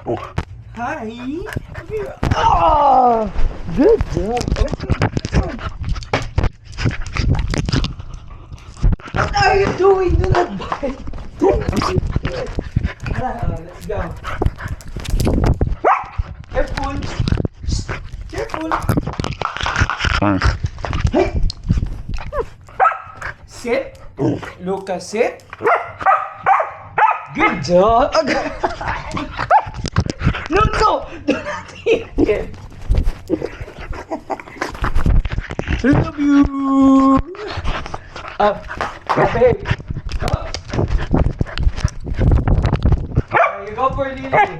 Hi. Come here. Ah, good job. Okay. What are you doing? Do not bite. Don't bite. Tara, let's go. Careful. Shh. Careful. Hey. Sit. Lucas, sit. Good job. No. Do not eat it. I love you. Up. Babe. Up. There you go for Lily.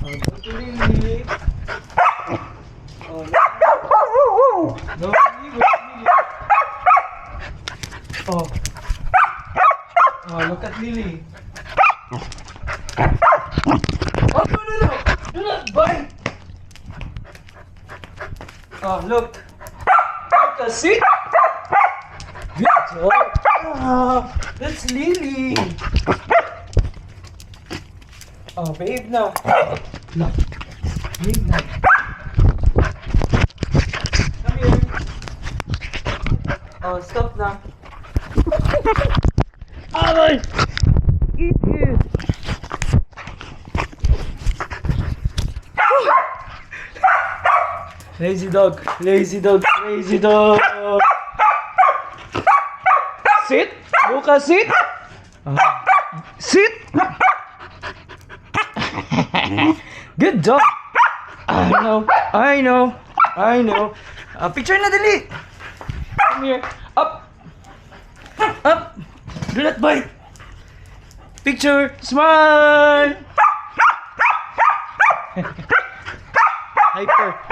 Oh, go to Lily. Oh, no. No, Lily, where's Lily? Oh. Oh, look at Lily. Oh, no. Do not bite. Oh, look. Look, sit. Good job. Ah, that's Lily. Oh, babe na. No. Babe na. Come here. Oh, stop na. Aray! Eat it! Lazy dog, lazy dog, lazy dog. Sit, Lucas, sit. Ah, sit. Good dog. I know, I know, I know. Picture na dali. Come here. Up. Up. Do not bite. Picture. Smile. Hyper.